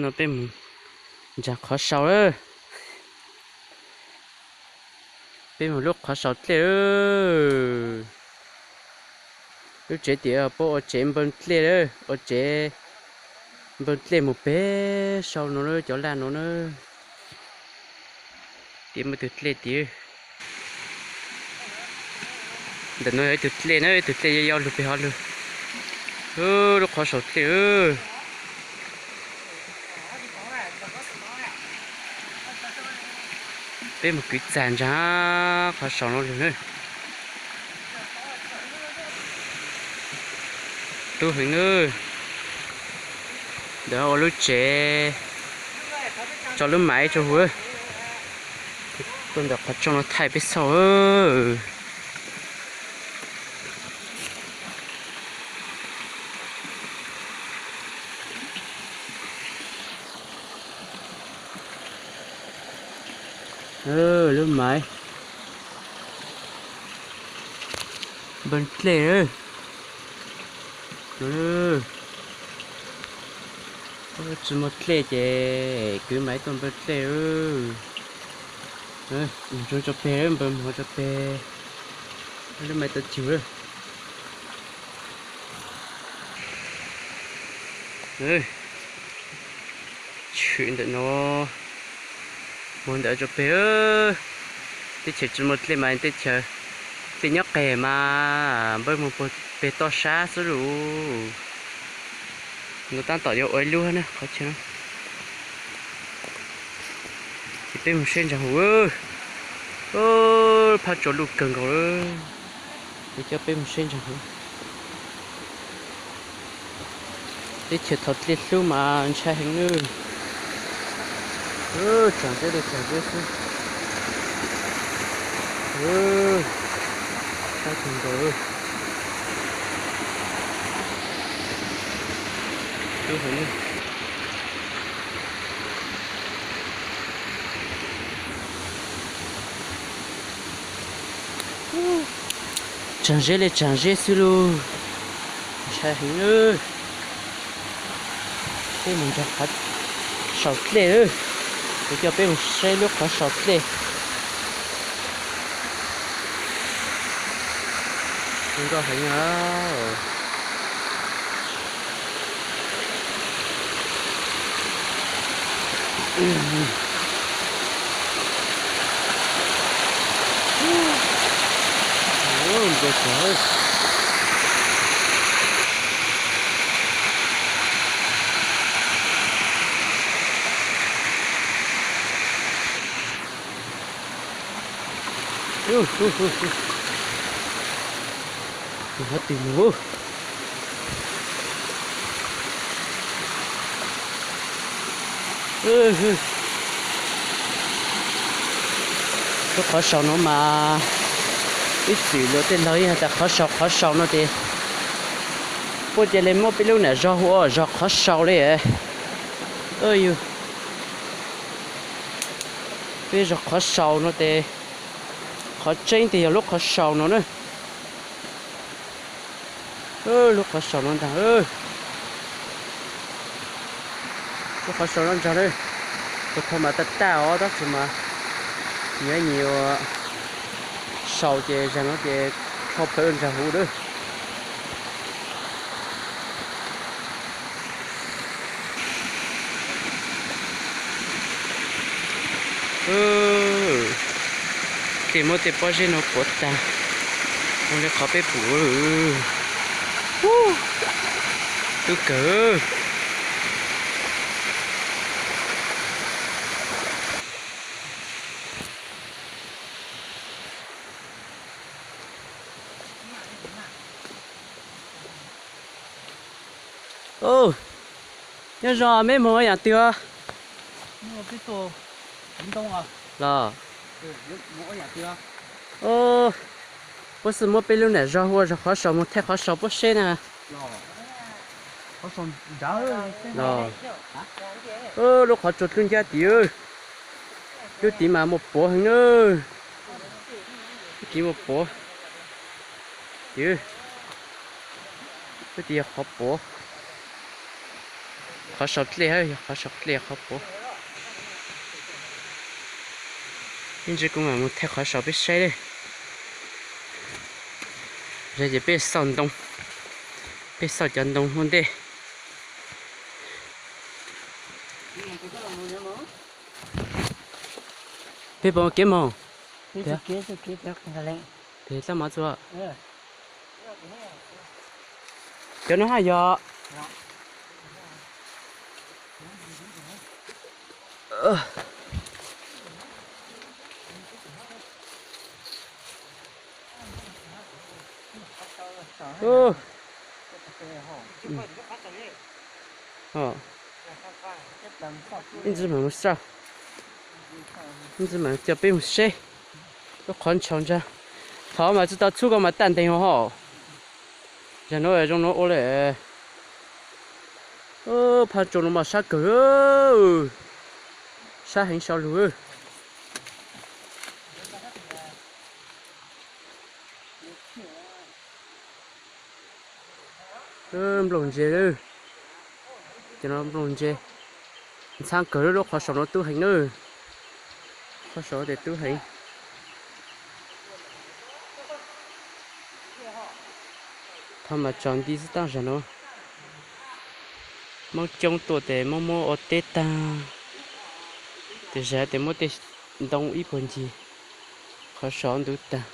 No peb mus ntsaws qhov sau lawm. Peb mus lub qhov sau dlej lawm. Lub tsev tim puab ua tsev npawg dlej lawm, ua tsev npawg dlej mus pem sau no lawm, cov laj no na. Tim muaj tus dlej tim. Ntawm no yog ib tug dlej na, ib tug dlej yau yau lug pem hov lug. Lub qhov sau dlej. Peb mus kwv txaj ntsaws qhov sau no lug na. Tub heev na. Ntawm ua lub tsev tso lub maiv rua huv. Tuaj ntawm qhov rooj no thaij peb xauj. Lub maiv npawg dlej. Tsis muaj dlej ces kwv maiv tuaj npawg dlej. Ntsoov tso peg, npawg mus tso peg. Lub maiv tau cug lawm. Tshwm ntawm no, mus ntawm tso peg. Teb chaws tsis muaj dlej mas teb chaws dlej nyob qes mas npawg mus peg toj sab xwb lauj. No tab tom yuav ua ib lub na qhov chaw. Ces peb mus saib ntsaws huv. Phab tsua luj kawg nkaus lawm. Ces coj peb mus saib ntsaws huv. Teb chaws thaum dlej hlub mas ntshai heev nawb. Tsaus ntuj li tsaus ntuj xwb. Sab kawg nkaus. Tub heev. Tsaus zeb li tsaus zeb xwb lauj. Ntshai heev. Peb mus ntsaws qhov sau dlej. Kuv coj peb mus saib lub qhov sau dlej. Zoo nkauj heev. Tus hov twg mus? Lub qhov sau no mas ib txwm luag tej laug yeej has tas qhov sau qhov sau no ces puab cia li muab peb lub nam zog hu ua zog qhov sau li. Yus, peb zog qhov sau no ces qhov tseeb tiag yog lub qhov sau no na. Lub qhov sau no ntag. Lub qhov sau no ntag na. Puag thaum mas tag tag os tab sis mas nyias nyias sau ces zag no ces rho plawv ntag huv lawm. Tej muab tej pob zeb no puav tag, zoo li qhov peb pum. Tub kawg. Nyob zoo, meb mus ua yam twg? Los, puab xav muab peb lub nam zog hu ua zog qhov sau mus thaij qhov sau puab seb na. Los, lub qhov tsua dlub ncab tid, lub tid mas muaj puav heev na. Lub tid muaj puav, lub tid yog qhov puav. Qhov saum dlej, yog qhov saum dlej qhov puav. Ib ntsis kuv mam mus thaij qhov saum peb saib lawm. Ces peb xauj ntoo, peb xauj cov ntoo ua ntej. Peb puas kev moog? Peb txoj kev, txoj kev peb tab mov txua. Cov no haj yog. Ib ntsis mam mus saib, ib ntsis mam coj peb mus saib lub qhov ntshaus ntsa. Qhov mas tsis tau txhub ko mas tag nteeg ho ho. Zaum no zoo no ua li. Phaj tsuas no mas sab kawg, sab heev sau lug. Nplooj ntse, cov no nplooj ntse. Ntxhab kawg, lub qhov saum no tub heev na. Qhov saum tes tub heev. Thov mas tsaus nti xwb tab zaum no Moob coob tuaj tes Moob muab ua teb tag, tes zam tes muab tej ntoo ib puag ncig qhov saud ntub tag.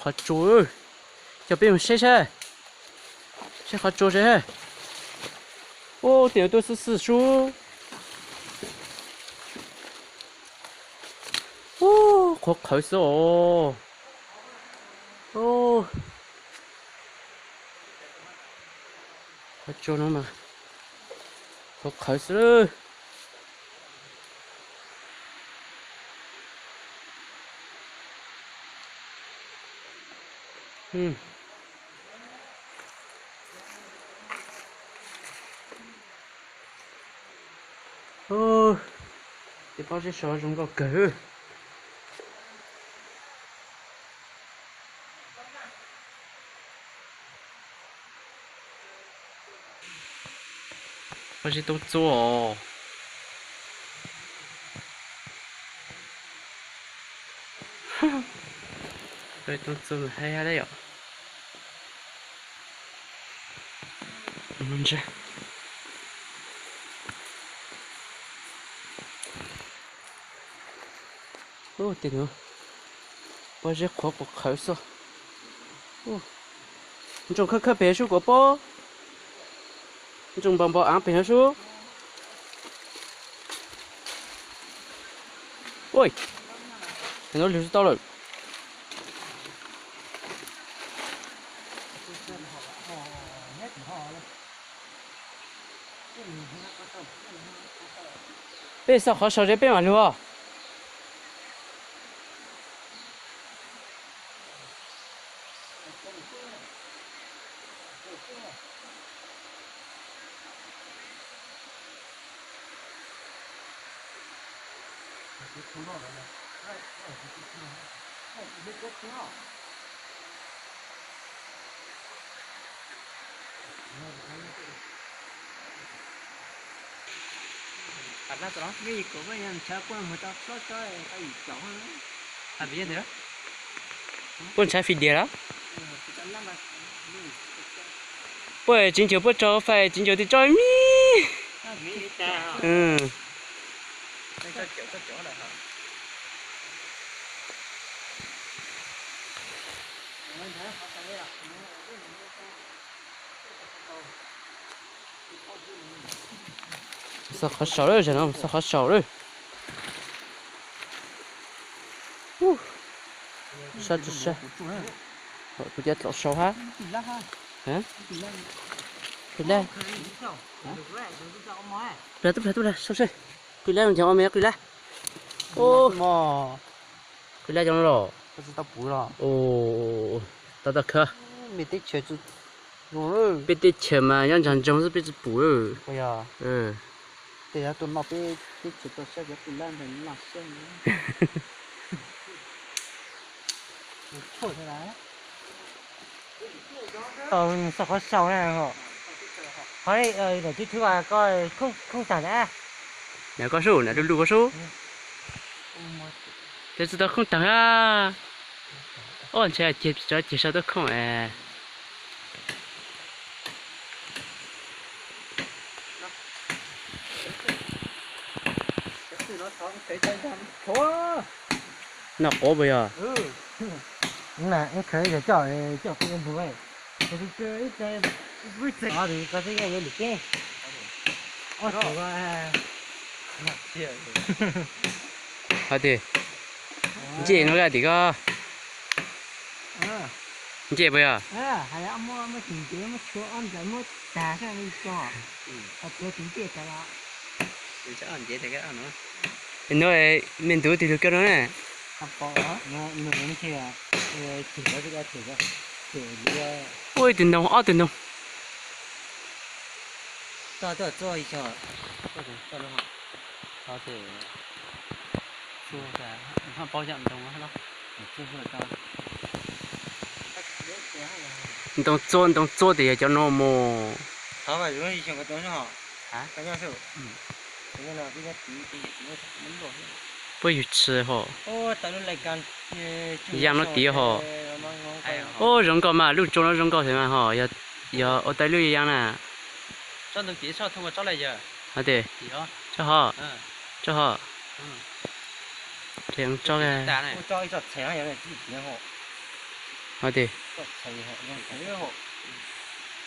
Qhov tsua, coj peb mus saib saib, saib qhov tsua saib. Ub, tej no tuaj xwb xwb sub. Ub, qhuav qhawv xwb os. Ub, qhov tsua no mas qhuav qhawv xwb. Tej pob zeb saud zoo nkauj kawg. Pob zeb toob txua os. Pob zeb toob txua mas haib hab yom. Tej no pob zeb qhuav quas qhawv xwb. Ntsoog khawb khawb pem sub kuas pob. Ntsoog npau npau av pem no sub. Ua, no lwg tsis tau lawm. Peb xauj qhov saud seb peb mam lug. Puab ntshav fim diam lawm. Puab tseev caug puab tso fais tseev caug twb tso mi. Xauj qhov saud lawm, zaum no xauj qhov saud lawm. Sab tsis sab, kuv cov tlaus saud hab. Qw laj, qw laj, qw laj, qw laj, qw laj cov no los. Tau tau khawb. Peb teb chaws mas nyob ntsag ntsoog xwb peb tsis pum. Xauj qhov sau na, qhov daim twb thwb koj khooj tag na. Niam koj sub, niam lub lub koj sub. Tes tsis tau khooj tag a. Ob ntshe ceg cov ceg sau tuaj khooj es. Noj quav puas yog? Khaws coj coj ib ntug, koj twb yuav lwm teb. Hov tias, ncej no tim koj. Ncej puas yog? No me ntub tig lug koj no na. Ua ib tug ntoo ob tug ntoo. Ntoo txua ntoo txua tias yog cov no mus. Puab yug tshis ho. Yaam no tiv ho. Ub, zoo nkauj mas, lub tsua no zoo nkauj thiab mas ho. Yog ua tau lub yaam na. Tso ho, tso ho.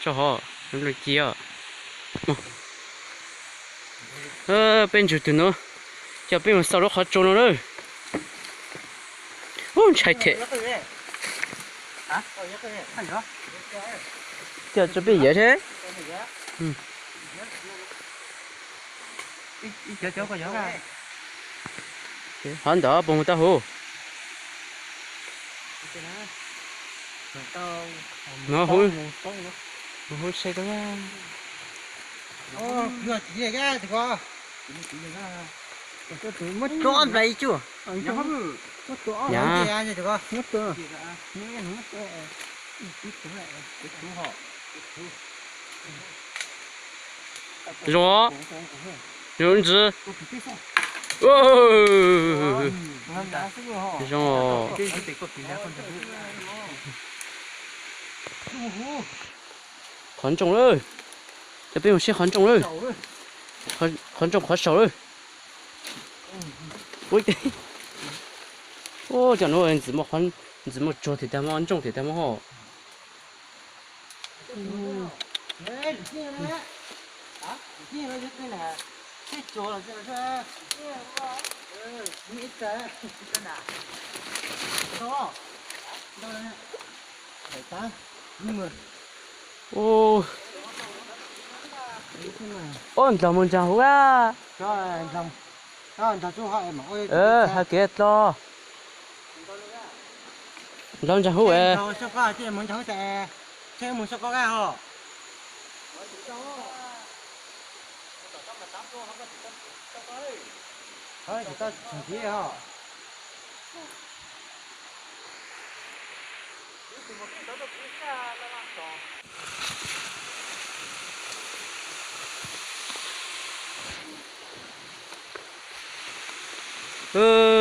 Tso ho, lub ci os. Peb ntsug tug nuav, coj peb mus xauj lub qhov tsua no lawm. Ub, ntshai thiab. Coj tso peb yav thiab. Hov ntawd puas mus tau huv? Mus huv, mus huv seb tau. Muab rua ob nplais ib tsuj. Nyav. Zoo, zoo ntxiv. Zoo. Qhov ntsoog lawm. Coj peb mus saib qhov ntsoog lawm. Qhov ntsoog qhov saum lawm. Ub, cov nuav ntxiv muaj, ntxiv muaj tsuag thiab tag muaj ntsoog thiab tag muaj ho. Ub, ub, ndlaug moog ntsaag huv a. Hab kev dlo. Ndlaug ntsaag huv es.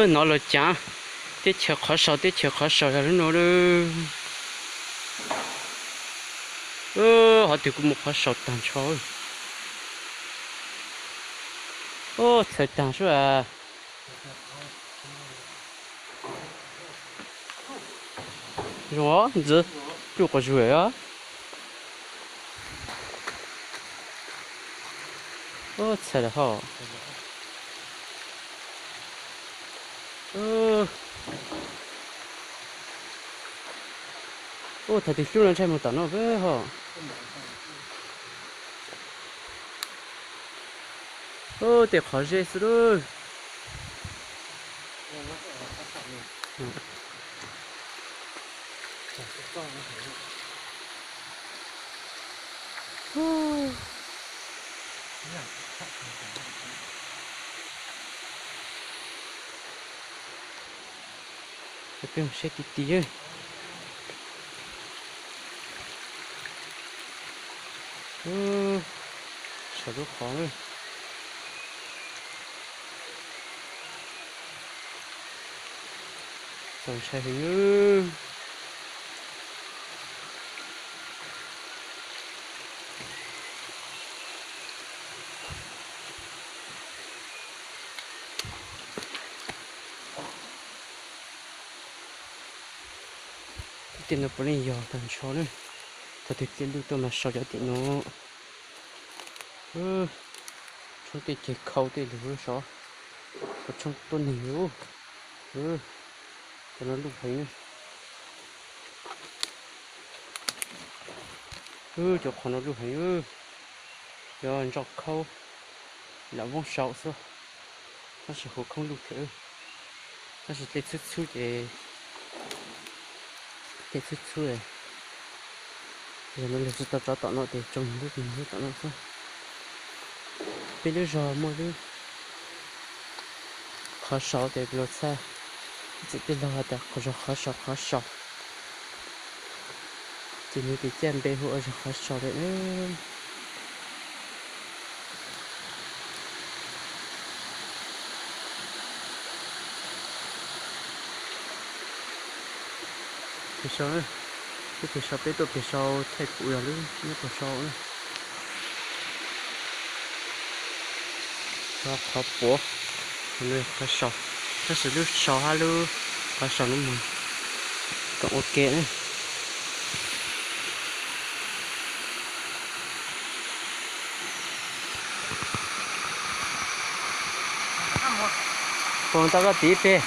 Nov lug caav, teb chaws qhov saud, teb chaws qhov saud yog lub nuav lawm. Hov twg kuj muaj qhov saud taag nrho. Txhawv taag sub a. Zoo os ntxiv, cuj quas zug os. Txhawv lawm hov. Ub, thaum twg hlub no ntshai moog tom no peb hov. Ub, tej qhov zeb xwb lawm. Peb mus saib ti ti. Saum lub qhov na. Txaus ntshai heev. Tej no puav leej yog tag nrho na. Thaum twg txias luj tuaj mas sau cov tim no. Tshoob tej ceg khau tej lug sov, tshoob tuab neeg lug. Cov no luj heev. Cov qhov no luj heev. Cov ntso khaub lam voob saum xwb, tab sis huv khoob luj thiab. Tab sis tej txhub txhub ces, tej txhub txhub, yog no luag tsis tau tso tom no ces tsoo lub tom no xwb. Peb lub zog muaj lub qhov sau ces luag txhaj, txim tij laug has tas zog qhov sau qhov sau. Ces nws tis caj npe hu ua zog qhov sau lawm na. Pem sau, peb pem sau, peb tuaj pem sau thaij kuv yog lub nyob puag sau na. Qhov puav, qhov sau, tab sis lub sau hab lub qhov sau no mas koom ua ke na. Puas tau koj tiv peg?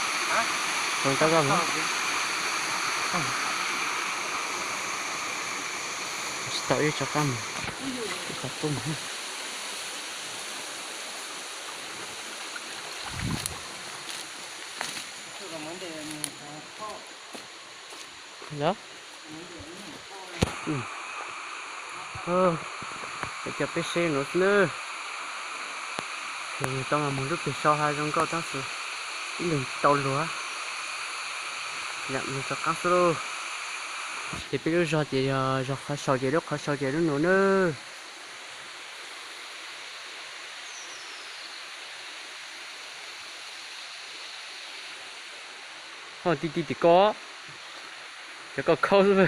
Puas tau koj mus? Tsis tau ib rov qab mus. Ib qhov qub mus. Los, cov peb seb nuav xwb nawb. Yog mus tau mas mus lub peg sau hab zoo nkauj tab sis ib leeg tau luag, lam mus rov qab xwb lauj. Ces peb lub zog ces yog zog qhov sau ces lub qhov sau ces lub nuav nawb. Ho ti ti tim ko, cov ko khaub xwb.